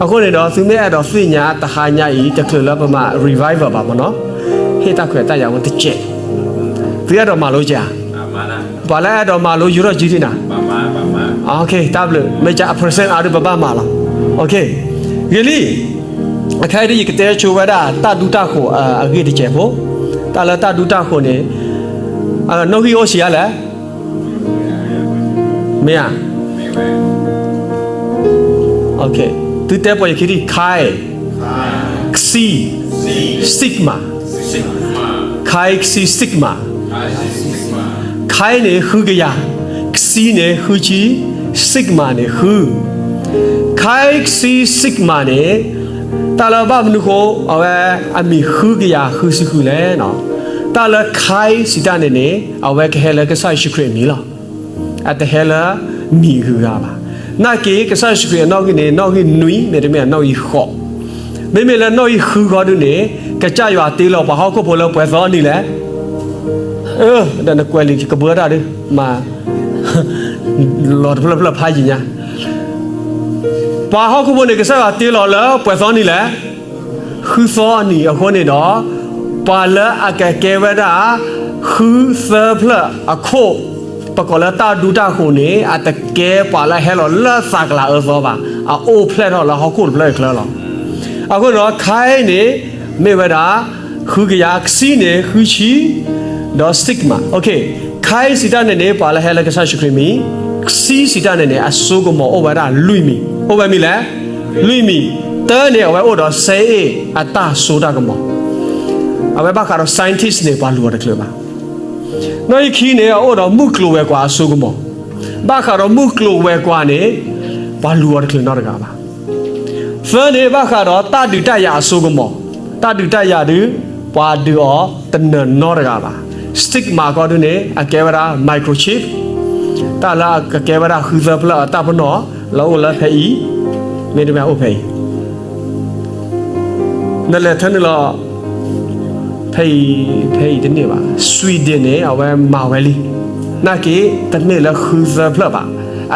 အဃိန့ၣ်ဒီး သုမ့ၢ်အဲၣ်ဒိးသ့ၣ်ညါတဟါညါအံၤ တချုးလၢပမၤ revival ဘၣ်မ့ၢ်နီၤ, ဟ့ၣ်တၢ်ခွဲးတၢ်ယာ်ဝဲတစဲး, သုအဲၣ်ဒိးမၤလိကဧါ, ပှၤလၢအဲၣ်ဒိးမၤလိယူၤထီၣ်စုဒံးနၤ, တၢ်ဘျုး, မ့ၢ်က အ percent အါဒုးပဘၣ်မၤလီၤ, ဂ့ၤလံ, အခဲအံၤဒ်ယကတဲဆိဝဲဒၣ် တၢ်ဒူတၢ်ဃိးအဂ့ၢ်တစဲးဖိ, တၢ်လၢတၢ်ဒူတၢ်ဃိးန့ၣ်, နီၣ်ဂံၢ်အိၣ်ဆံးအါလဲၣ် မ့ၢ်ဧါ, သုတဲပှၤယခံထံၣ် ခါ, ကဆံ, စံၣ်ကမး, ခါ ကဆံ စံၣ်ကမး, ခါန့ၣ်ဃုကယၤ, ကဆံန့ၣ်ဃုဆံ, စံၣ်ကမးန့ၣ်ဃု, ခါ ကဆံ စံၣ်ကမးန့ၣ်, တၢ်လၢဘၣ်မနုၤဃိ အဝဲအမံၤဃုကယၤဃုဆံဃုလဲၣ်, တၢ်လၢခါစံးတၢ်န့ၣ်န့ၣ် အဝဲကဟဲလၢကစၢ်ယ့ၣ်ၡူးခရံာ်အမံၤလီၤ. အတဟဲလၢမံၤအဂုၤအဂၤဘၣ်. နာ်က့ ကစၢ်ယ့ၣ်ၡူးခရံာ်အနီၣ်ဂံၢ်န့ၣ် နီၣ်ဂံၢ်နွံ မ့တမ့ၢ်နီၣ်ဂံၢ်ဃိး, မ့မ့ၢ်လၢနီၣ်ဂံၢ်ဃုဃီဒုန့ၣ် ကစၢ်ယွၤတ့လီၤပှၤဟီၣ်ခိၣ်ဖိလၢပှဲၤသီအနံၤလဲၣ်. ဒီးနကွဲးလံာ်ကဘှၢတၢ်ဒု မၤ လီၤတဖျၢၣ်ဖျၢၣ်ဖးယံာ်ညါ ပှၤဟီၣ်ခိၣ်ဖိန့ၣ် ကစၢ်ယွၤတ့လီၤလၢပှဲၤသီနံၤလဲၣ်. ဃုသီအနံၤအဃိန့ၣ်ဒီး, ပှၤလၢအကကဲဝဲဒၣ် ဃုသၢဖျၢၣ်အခိၣ်, ပကိးလၢတၢ်ဒူတၢ်ဃိးန့ၣ် အတကဲပှၤလၢဟဲလီၤလၢသးကလၤအၢသီဘၣ်. အအိၣ်ဖျဲၣ်ထီၣ်လၢဟီၣ်ခိၣ်တဖျၢၣ်အချၢလီၤ. အဃိန့ၣ်ဒီး ခါအံၤန့ၣ် မ့ၢ်ဝဲဒၣ် ဃုကယၤ, ကဆံန့ၣ် ဃုဆံ, ဒီး စံၣ်ကမး. ခါအံၤစံးတၢ်န့ၣ်န့ၣ် ပှၤလၢဟဲလၢကစၢ်ယ့ၣ်ၡူးခရံာ်မံၤ, ကဆံစံးတၢ်န့ၣ်န့ၣ် အစိကမီၤအိၣ်ဝဲဒၣ်လွံၢ်မံၤ, အိၣ်ဝဲမံၤလဲၣ်, လွံၢ်မံၤ, တၢန့ၣ် အဝဲအိၣ်ဒီးစဲအ့ၣ်အတၢ်စိတၢ်ကမီၤ, အဝဲဘၣ်ဃးဒီး scientist န့ၣ် ပှၤလူၤအီၤတချုးဘၣ်. နီၣ်ဂံၢ်ခံန့ၣ် အအိၣ်ဒီးမုၢ်ကျိၤဝဲၤကွာ်အစိကမီၤ, ဘၣ်ဃးဒီးမုၢ်ကျိၤဝဲၤကွာ်န့ၣ် ပှၤလူၤအီၤတချုးနီတဂၤဘၣ်. သၢန့ၣ် ဘၣ်ဃးဒီးတၢ်ဒုးတၢ်ယၤအစိကမီၤ, တၢ်ဒုးတၢ်ယၤဒုး ပှၤဒုးအီၤတနၢၤနီတဂၤဘၣ်. Stigma ကီဒုန့ၣ် အကဲဝဲဒၣ် microchip, တၢ်လၢအကကဲဝဲဒၣ်ဃုသၢဖျၢၣ်အတၢ်ပနီၣ် လၢအအိၣ်လၢဖဲအံၤ, မ့တမ့ၢ်အိၣ်ဖဲအံၤ နလဲၤထၢနုာ်လီၤ ဖဲအံၤ, ဖဲအံၤတန့ၢ်ဘၣ်. Sweden န့ၣ် အဝဲမၤဝဲလံ. နာ်က့ တမ့ၢ်လၢဃုသၢဖျၢၣ်ဘၣ်,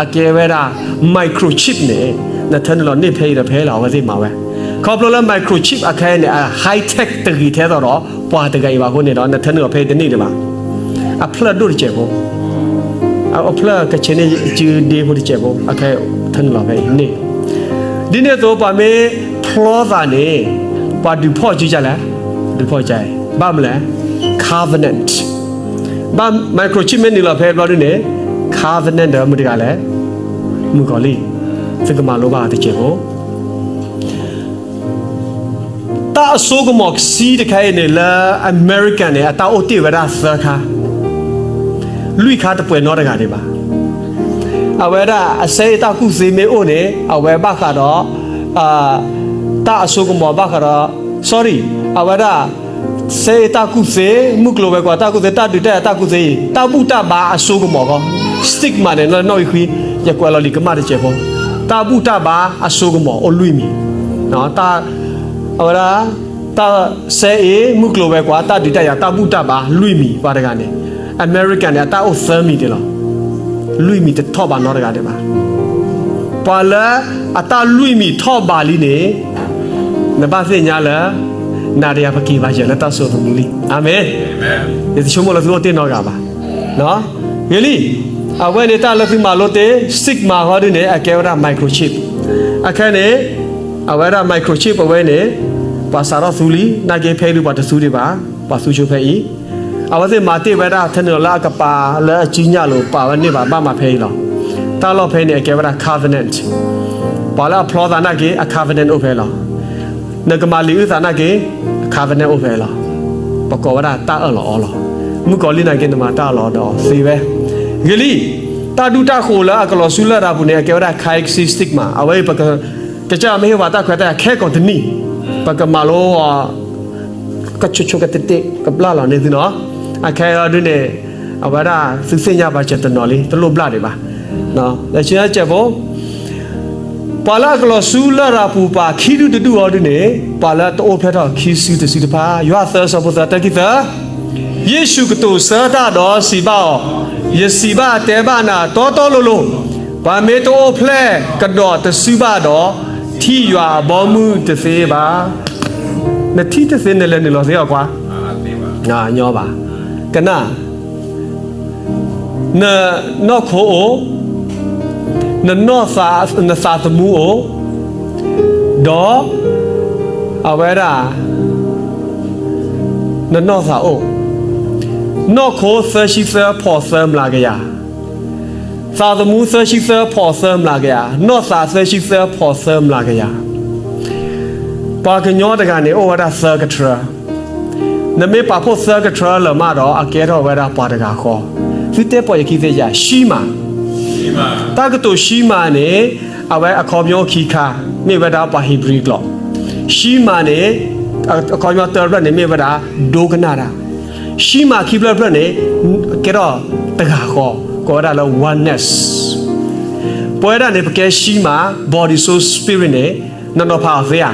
အကဲဝဲဒၣ် microchip န့ၣ် နထၢနုာ်လီၤန့ၢ်ဖဲအံၤဒီးဖဲလီၤ အဝဲသ့ၣ်မၤဝဲ. ခီဖျိလၢ microchip အခါအံၤန့ၣ် အ high tech တဂ့ၤထဲသိးဒီး ပှၤတဂၤအံၤဘၣ်အဃိန့ၣ်ဒီး နထၢနုာ်လီၤဖဲအံၤတန့ၢ်ဒံးဘၣ်. အဖျၢၣ်ဒိၣ်တစဲးဖိ အဖျၢၣ်ကဆ့န့ၢ်စုဒ့ဖိတစဲးဖိ အခဲထၢနုာ်လီၤဖဲအံၤန့ၣ်. ဒ်န့ၣ်အသိး ပှၤမ့ၢ်ဖျီသးန့ၣ် ပှၤဒုးဖီၣ်စုဒ်လဲၣ်, ဒုးဖီၣ်ကါအံၤ ဘၣ်မနုၤလဲၣ်, covenant. ဘၣ် microchip မ့ၢ်နုာ်လီၤဖဲဘျီဒုန့ၣ် covenant ဒီးမုၢ်တဂၤလဲၣ်, မုၣ်ကီၤလံၢ်, သုကမၤလိဘၣ်တစဲးဖိ တၢ်အစိကမီၤကဆံတခါအံၤန့ၣ် လၢအမဲရကၤန့ၣ် အတၢ်အိၣ်တ့ၢ်ဝဲဒၣ်သၢခါ, လွံၢ်ခါတပှဲၤနီတဂၤဒံးဘၣ်. အဝဲဒၣ်အစဲအ့ၣ်တၢ်ကူၣ်သ့မ့ၢ်အိၣ်န့ၣ် အဝဲဘၣ်ဃးဒီး တၢ်အစိကမီၤဘၣ်ဃးဒီး sorry, အဝဲဒၣ် စဲအ့ၣ်တၢ်ကူၣ်သ့, မုၢ်ကျိၤဝဲၤကွာ်တၢ်ကူၣ်သ့, တၢ်ဒုးတၢ်ယၤတၢ်ကူၣ်သ့အံၤ တၢ်ဘူၣ်တၢ်ဘါအစိကမီၤကီး, stigma န့ၣ် လၢနီၣ်ဂံၢ်ဃံ ယကွဲးလီၤလံာ်ကမၣ်တစဲးဖိ, တၢ်ဘူၣ်တၢ်ဘါအစိကမီၤအိၣ်လွံၢ်မံၤ, အဝဲဒၣ် တၢ်စဲအ့ၣ်, မုၢ်ကျိၤဝဲၤကွာ်, တၢ်ဒုးတၢ်ယၤ, တၢ်ဘူၣ်တၢ်ဘါလွံၢ်မံၤ ပှၤတဂၤန့ၣ်, အမဲရကၤန့ၣ် အတၢ်အိၣ်သၢမံၤဒံးလီၤ. လွံၢ်မံၤတထီၣ်ဘးနီတဂၤဒံးဘၣ်. ပှၤလၢအတၢ်လွံၢ်မံၤထီၣ်ဘးလံန့ၣ် နဘၣ်သ့ၣ်ညါလၢ နၤဒီးယၤပက့ၤဘၣ်ယဲၢ်လၢတၢ်စိာ်သမူလံ. အၤမ့ၣ်. ယတဆိကမိၣ်လၢသုအိၣ်တ့ၢ်နီတဂၤဘၣ်. ဂ့ၤလံ, အဝဲန့ၣ်တၢ်လၢသုမၤလိတ့ၢ် stigma ဃီဒုန့ၣ် အကဲဝဲဒၣ် microchip. အခဲန့ၣ် အဝဲဒၣ် microchip အဝဲန့ၣ် ပှၤစးထီၣ်သူလံ, နာ်က့ဖဲအံၤဒုပှၤတသူဒံးဘၣ်, ပှၤသူဆိဖဲအံၤ. အဝဲသ့ၣ်မၤတ့ၢ်ဝဲဒၣ်ထၢနုာ်လီၤလၢအကပၤလၢအစုညါလိၤ ပာ်ဝဲန့ၢ်ဘၣ် ဘၣ်မၤဖဲအံၤလီၤ. တၢ်လီၢ်ဖဲန့ၣ် အကဲဝဲဒၣ် covenant. ပှၤလၢအဖျီသးနာ်က့ အ covenant အိၣ်ဖဲလီၤ. နကမၤလံာ်အုၣ်သးနာ်က့ covenant အိၣ်ဖဲလီၤ. ပကိးဝဲဒၣ်တၢ်အၢၣ်လီၤအီလီၤ. မုၣ်ကီၤလံၢ်နာ်က့ နမၤတၢ်အၢၣ်လီၤဒီးသ့ဝဲ. ဂ့ၤလံ, တၢ်ဒူတၢ်ဃိၤလၢအကလီၤဆူလရာ်ပူၤန့ၣ် အကဲဝဲဒၣ် chiastic stigma. အဝဲအံၤ ပကစၢ်မ့ၢ်ဟ့ၣ်ပှၤတၢ်ခွဲးတၢ်ယာ်ခဲကိာ်တနံၣ်, ပကမၤလိ ကဆိဆိကတ့ၢ်တ့ၢ် ကဘျၣ်လီၤန့ၢ်သုနီၤ. အခဲအံၤဒုန့ၣ် အဝဲဒၣ်သုသ့ၣ်ညါဘၣ်စၢၤတနီၤလံ, တလိၣ်ဘျၣ်ဒံးဘၣ်. လၢဆူညါစဲးဖိ ပှၤလၢအကလီၤဆူလရာ်ပူၤပာ်ခံဒူၣ်တဒူၣ်အီၤဒုန့ၣ် ပှၤလၢတအိၣ်ဖျဲၣ်ထီၣ်ခံစုတစုတဖၣ်, ယိၤဟၣ်သၢဆၢဖိသၢ တၢ ခံ သၢ, ယ့ၣ်ၡူးကတိၤဆၢတၢ်ဒီးစံးဘၣ်အီၤ, ယစံးဘၣ်တဲဘၣ်နၤတီတီလိၤလိၤ, ပှၤမ့ၢ်တအိၣ်ဖျဲၣ်ကဒီးတစုဘၣ်ဒီး ထံၣ်ယွၤအဘီမုၢ်တသ့ဘၣ်. နထံၣ်တသ့ နလဲၤနုာ်လီၤသ့အီၤကွၢ်, ညီဘၣ်. ကနၣ် နနီၢ်ခိအိၣ်, နနီၢ်သး, နသးသမူအိၣ်, ဒီးအဝဲဒၣ် နနီၢ်သးအိၣ်, နီၢ်ခိသၢဆံသၢဖီၣ်သၢမျးကယၤ, သးသမူသၢဆံသၢဖီၣ်သၢမျးကယၤ, နီၢ်သးသၢဆံသၢဖီၣ်သၢမျးကယၤ. ပှၤကညီတဂၤန့ၣ် အိၣ်ဝဲဒၣ်သၢကထြၢ နမ့ၢ်ပာ်ဖှိၣ်သၢကထြၢလၢၤမးဒီး အကဲထီၣ်ဝဲဒၣ်ပှၤတဂၤဃီ. သုတဲပီၢ်ယခံသ့ယၤ, ရှံမး. တၢ်ကတိၤရှံမးန့ၣ် အဝဲအခီပညီအိၣ်ခံခါ, မ့ၢ်ဝဲဒၣ်ပှၤဧ့ၤဘြံၤကျိာ်. ရှံမးန့ၣ် အခီပညီတဖျၢၣ်န့ၣ် မ့ၢ်ဝဲဒၣ် ဒိကနၣ်တၢ်. ရှံမးခံဖျၢၣ်တဖျၢၣ်န့ၣ် ကဲထီၣ်တဂၤဃီ, ကိးဝဲဒၣ်လၢ oneness. ပဝဲဒၣ်န့ၣ် ပကဲရှံမး body soul spirit န့ၣ် နီၢ်နီၢ်ဖးအီၤသ့ဧါ.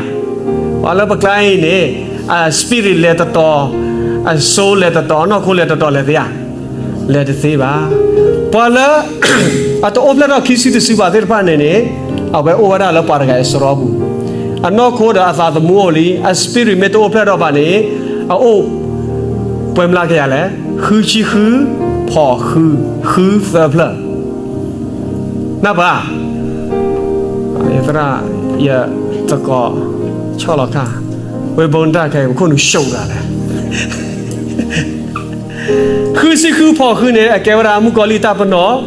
ပှၤလၢပကျါအံၤန့ၣ် အ spirit လဲၤတတီၤ, အ soul လဲၤတတီၤ, အနီၢ်ခိလဲၤတတီၤ လဲၤသ့ဧါ. လဲၤတသ့ဘၣ်. ပှၤလၢ အတအိၣ်ဖျဲၣ်ထီၣ်ခံစုတစုဘၣ်သ့ၣ်တဖၣ်န့ၣ်န့ၣ် အဝဲအိၣ်ဝဲဒၣ်လၢပှၤတဂၤအံၤစရီပူၤ, အနီၢ်ခိဒီးအသးသမူအိၣ်လံ, အ spirit မ့ၢ်တအိၣ်ဖျဲၣ်ထီၣ်ဘၣ်န့ၣ် အအိၣ်ပှဲၤမျးကယၤလဲၣ်, ဃုဆံဃု, ဖီၣ်ဃု, ဃုသၢဖျၢၣ်. နၢ်ပၢၢ်ဧါ. ယသရၣ်, ယသကိး, ဆီၣ်လီၤခါ, ဝ့ၢ်ဘိတၢ်ခဲအံၤ ပခိၣ်နူာ် ရှုံး ဒၣ်လဲာ်. ဃုဆံဃုဖီၣ်ဃုန့ၣ် အကဲဝဲဒၣ်မုၣ်ကီၤလံၢ်တၢ်ပနီၣ်,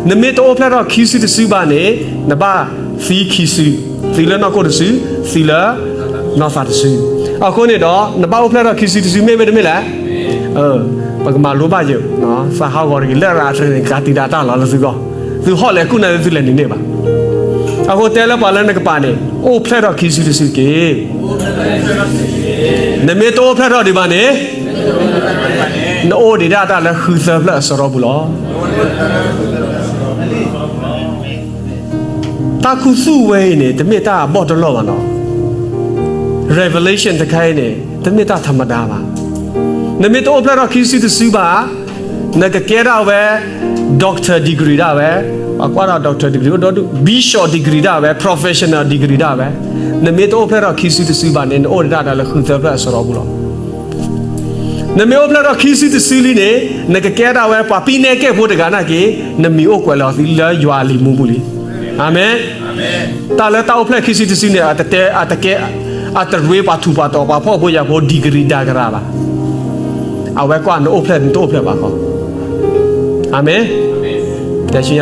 နမ့ၢ်တအိၣ်ဖျဲၣ်ထီၣ်ခံစုတစုဘၣ်န့ၣ် နဘၣ်သံခံစု, သံလၢနီၢ်ခိတစု, သံလၢနီၢ်သးတစု. အဃိန့ၣ်ဒီး နဘၣ်အိၣ်ဖျဲၣ်ထီၣ်ခံစုတစု မ့ၢ်မ့ၢ်တမ့ၢ်လဲၣ်. ပကမၤလိဘၣ်ယိာ်, သးဟးဂီၤတဂ့ၤ, လရာ်အတြဲၤန့ၣ် ကးတံာ်တာ်တၢ်လီၤလၢသုဂီၢ်, သုဟီၣ်လဲၤကူၣ်နၤသုလဲၤနုာ်န့ၢ်ဘၣ်. အဃိတဲလၢပှၤလၢနကပၤန့ၣ်, အိၣ်ဖျဲၣ်ထီၣ်ခံစုတစုတက့ၢ်. နမ့ၢ်တအိၣ်ဖျဲၣ်ထီၣ်ဒံးဘၣ်န့ၣ်, နအိၣ်ဒံးဒၣ်တၢ်လၢဃုသၢဖျၢၣ်အစရီပူၤလီၤ. တၢ်ခူသူၣ်ဝဲအံၤန့ၣ် တမ့ၢ်တၢ်ဘီၣ်တလီၢ်ဘၣ်နီၤ. Revelation တခါအံၤန့ၣ် တမ့ၢ်တၢ်ထီဒါဘၣ်. နမ့ၢ်တအိၣ်ဖျဲၣ်ထီၣ်ခံစုတစုဘၣ်, နကကဲဒၣ်ဝဲ doctor degree ဒၣ်ဝဲ, ပှၤကွၢ်ဒီး doctor degree အိၣ်ဒီဒူၣ်, bishop degree ဒၣ်ဝဲ, professional degree ဒၣ်ဝဲ, နမ့ၢ်တအိၣ်ဖျဲၣ်ထီၣ်ခံစုတစုဘၣ်န့ၣ် နအိၣ်ဒံးဒၣ်တၢ်လၢဃုသၢဖျၢၣ်အစရီပူၤလီၤ. နမ့ၢ်အိၣ်ဖျဲၣ်ထီၣ်ခံစုတစုလံန့ၣ်, နကကဲဒၣ်ဝဲပှၤပံးနဲကဲၣ်ဖိတဂၤနာ်က့ၤ, နမံၤအိၣ်ကွဲးလီၤသုလၢယွၤအလံာ်မူပူၤလံ. အၤမ့ၣ်. တၢ်လၢတၢ်အိၣ်ဖျဲၣ်ခံစုတစုန့ၣ် အတတဲ, အတကဲ, အတရ့ပှၤထူးပှၤတီၤ ပှၤဖှီၣ်ဖိယာ်ဖိ degree ဒၣ်ကရၢဘၣ်. အဝဲကွၢ်နအိၣ်ဖျဲၣ်နတအိၣ်ဖျဲၣ်ဘၣ်ဃီ. အၤမ့ၣ်. တဲဆူညါ